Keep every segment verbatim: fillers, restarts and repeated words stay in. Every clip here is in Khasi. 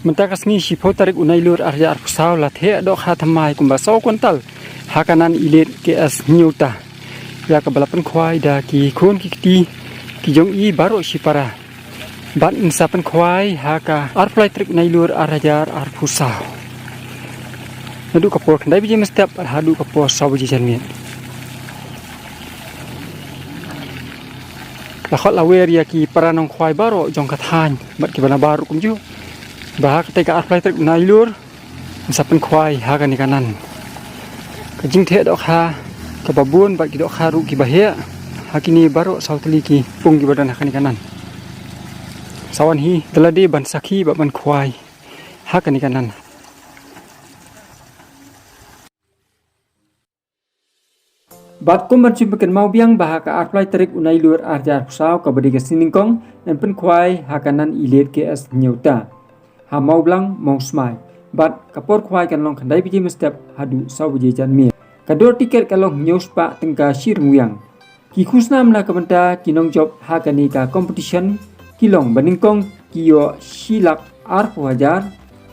Mynta ka sngi shiphew tarik u Nailur ar hajar arphew saw la theh dohkha thymmai kumba saw kwintal ha ka nan i Late K S Hynñiewta, ïa kaba la pynkhwai da ki khun ki kti ki jong i baroh shipara. Bad yn sa pynkhwai ha ka arphew lai tarik Nailur ar hajar arphew saw, naduh ka por khyndai baje mynstep haduh ka por saw baje janmiet. La khot la wer ïa ki para nongkhwai baroh jong ka thaiñ bad kiba nabar ruh kumjuh ba ha katei ka arphew lai tarik Nailur yn sa pynkhwai ha kane ka nan. Ka jingtheh dohkha kaba bun bad ki dohkha ruh kiba heh ha kine baroh saw tylli ki pung kiba don ha kane ka nan. Sa wan hi da lade ban sakhi bad ban khwai ha kane ka nan. Bad kum ban shu pynkynmaw biang ba ha ka arphew lai tarik u Nailur ar hajar arphew saw kaba dei ka sngi nyngkong yn pynkhwai ha ka nan i Late K S Hynñiewta ha Mawblang Mawsmai. Bad ka por khwai kan long khyndai baje mynstep haduh saw baje janmiet. Ka dor tiket ka long hynñiew spah tyngka shi ryngwiang. Ki khusnam na ka bynta ki nongjop ha kane ka competition ki long, ba nyngkong ki ïoh shi lak arphew hajar,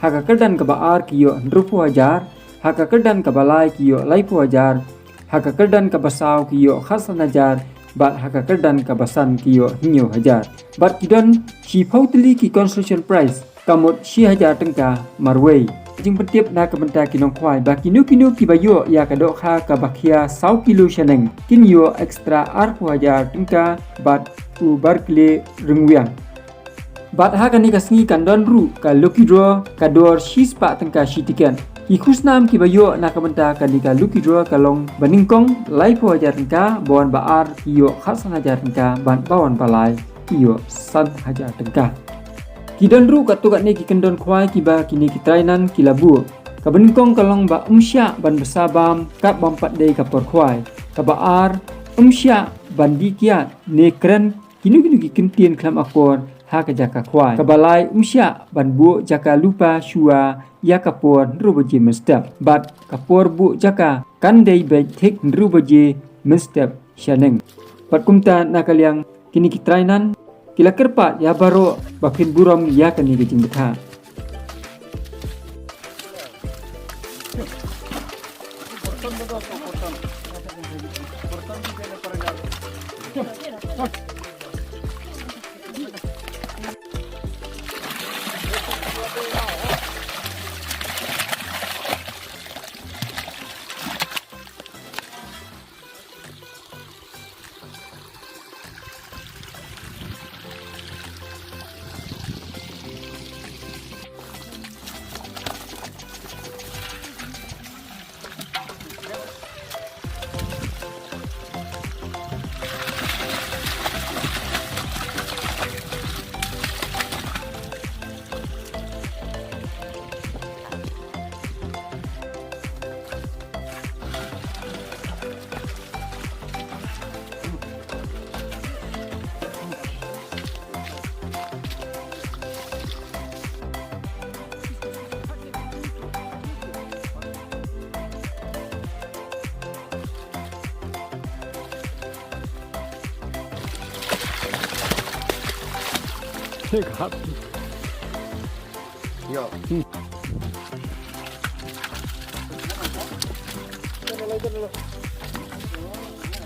ha ka kyrdan kaba ar ki ïoh hynriewphew hajar, ha ka kyrdan kaba lai ki ïoh laiphew hajar, ha ka kyrdan kaba saw ki ïoh khatsan hajar, bad ha ka kyrdan kaba san ki ïoh hynñiew hajar. Bad ki don shiphew tylli ki consolation prize, ka mut shi hajar tyngka marwei. Jingpyntip na ka bynta ki nongkhwai ba kino kino kiba ïoh ïa ka dohkha kaba khia saw kilo shaneng kin ïoh extra arphew hajar tyngka bad u bar kile ryngwiang. Bad ha kane ka sngi kan don ruh ka lucky draw ka dor shi spah tyngka shi tiket. Ki khusnam kiba ïoh na ka bynta kane ka lucky draw ka long, ba nyngkong laiphew hajar tyngka, ba wan ba ar ki ïoh khatsan hajar tyngka, bad ba wan ba lai ki ïoh san hajar tyngka. Ki don ruh katto katne ki kyndon khwai kiba kine ki trainan ki la buh. Kaba nyngkong ka long ba ym shah ban bsa bam kat bam pat dei ka por khwai. Kaba ar, ym shah ban dih kiad ne kren kino kino ki kyntien khlem akor ha ka jaka khwai. Kaba lai, ym shah ban buh jaka lypa shuwa ïa ka por hynriew baje mynstep. Bad ka por buh jaka kan dei beit thik hynriew baje mynstep shaneng. Bad kumta na ka liang kine ki trainan ki la kyrpad ïa baroh ba phin burom ïa kane ka jingbthah. Ïa. Hmm.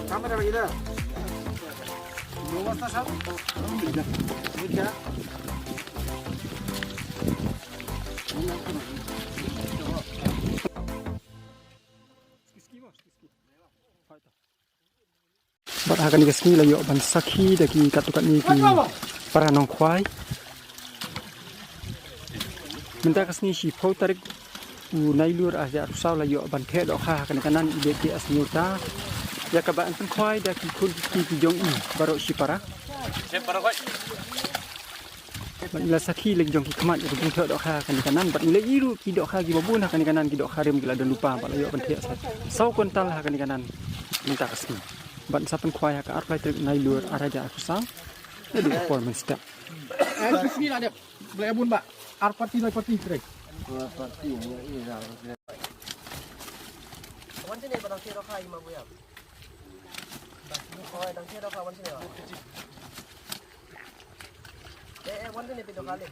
Kamera lagi dah. Dua belas tas, Sal? Ini dia. Bad ha kane ka sngi la ïoh ban sakhi da ki katto katne ki para nongkhwai. Mynta ka sngi shiphew tarik u Nailur ar hajar arphew saw la ïoh ban theh dohkha ha kane ka nan i Late K S Hynñiewta, ïa kaba yn pynkhwai da ki khun ki kti ki jong i baroh shipara. Bad la sakhi lem jong ki khmat ïa ka jingtheh dohkha ha kane ka nan, bad la ïoh ruh ki dohkha kiba bun ha kane ka nan, ki dohkha rim ki la don lypa, bad la ïoh ban theh sa saw kwintal ha kane ka nan mynta ka sngi. Bad sa pynkhwai ha ka arphew lai tarik Nailur ar hajar arphew saw. Naduh ka por mynstep. Eh, ka sngi la dep. Blei bun ba. Ar parti, lai parti, trei. Wan sini, ba dang theh dohkha, wan sini, ba. Eh, eh, wan sini, phi dohkha leh.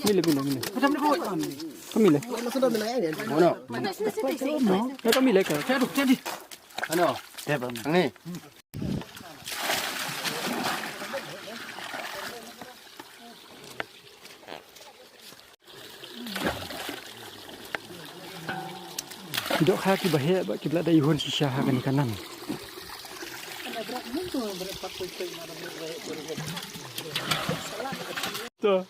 Mile, mile, mile. Ka mile. Ka mile ka. Ano? Ni. Ki dohkha kiba heh bad kiba la dei hun shisha ha kane ka nam. To.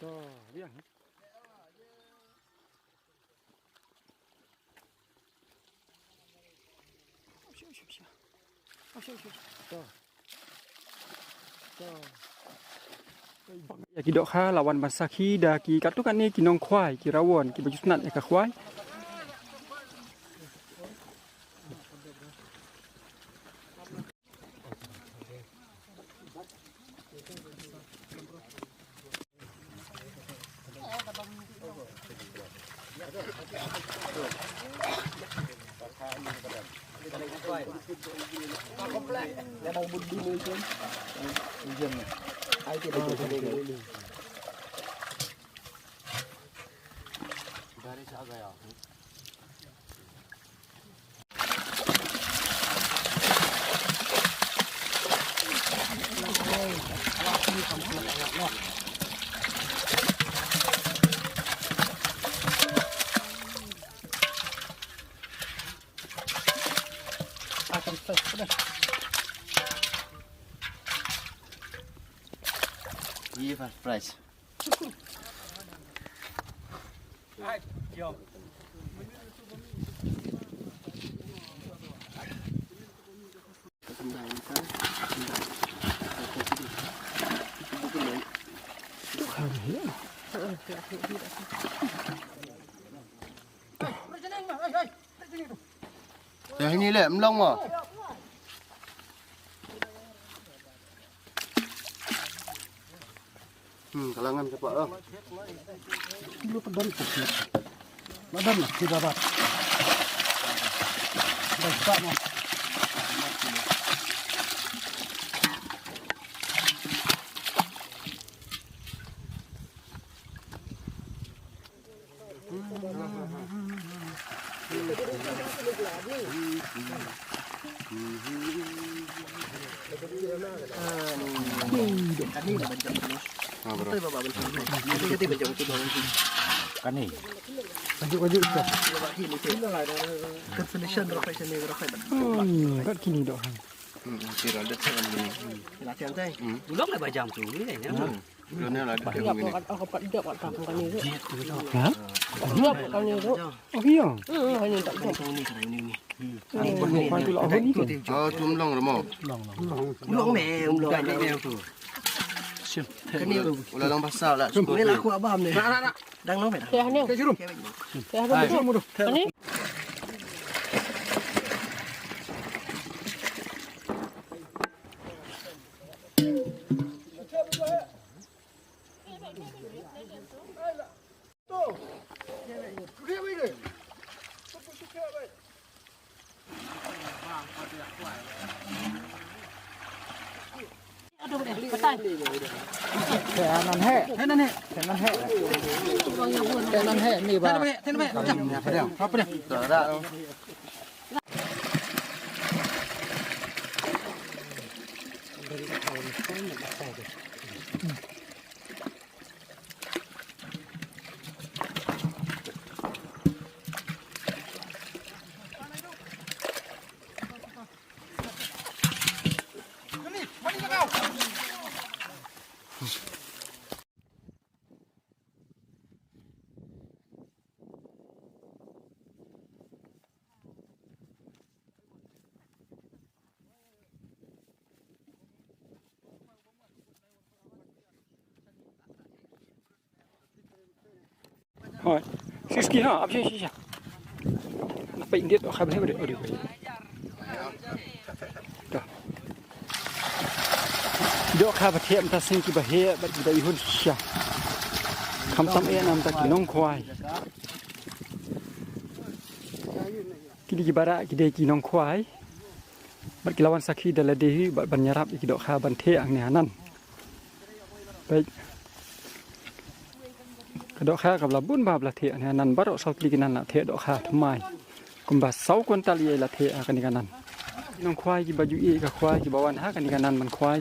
To, biang. Ïa ki dohkha la wan ban sakhi da ki katto katne ki nongkhwai, ki rawon kiba ju sngewtynnat ïa ka khwai. Ye first prize. Ïa hini le, mlong mo. Hmm, kalangan ka pa. Lu ka don ka. Madan lah, kita dapat. Dah start mo. Kane. Kaju, kaju. Hmm, kat kini doh. Hmm, kira ada kan ni. Ulong le bajam tu ni kan. Hmm. Kena lah ada kan ni. Ha? Oh, iya. Hmm, hanya tak tahu. Ni kan tu lah ni. Oh, tu mlong ramo. Mlong me, mlong. Kani ulah long pasal lah. Ni lah aku abam ni. Dang long me. Dah ni. Dah ni. Ni. Nan he, nan he, nan he, nan he, ni ba. Hoi. Siski ha, ap sha sha. Na peit ndiat, oh, kha bha bha, oh, di. Dohkha ba thiah mynta sing kiba heh bad kiba ihun shisha. Khamtam eh namar ki nongkhwai. Ki baroh ki dei ki nongkhwai. Bad ki la wan sakhi da lade hi bad ban ïarap ïa ki dohkha ban theh hangne hanan. Bad ka dohkha kaba la bun ba la theh hangne hanan baroh saw tylli ki nan la theh dohkha thymmai. Kumba saw kwintal ïa la theh ha kane ka nan. Ki nongkhwai kiba ju ïeh ïa ka khwai kiba wan ha kane ka nan ban khwai.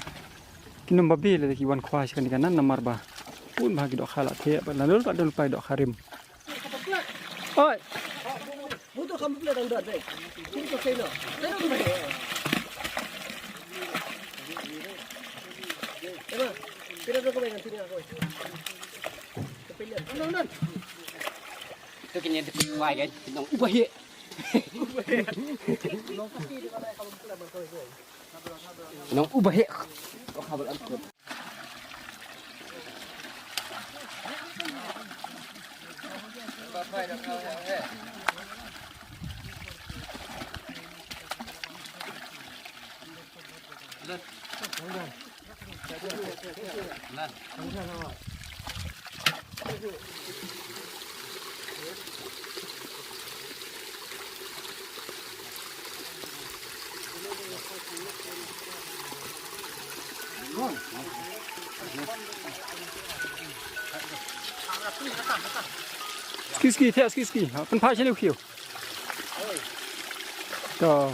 Ki nongbabe lada ki wan khwai sha kane ka nan namar ba bun ba ki dohkha la theh bad la dul bad dul pai dohkha rim. Oi. Ito kini dikit wai kan. Nong ubah ye. Nong ubah ye. Ski, ski, theh ski, ski. Ha, pynphah shane u khiew. To.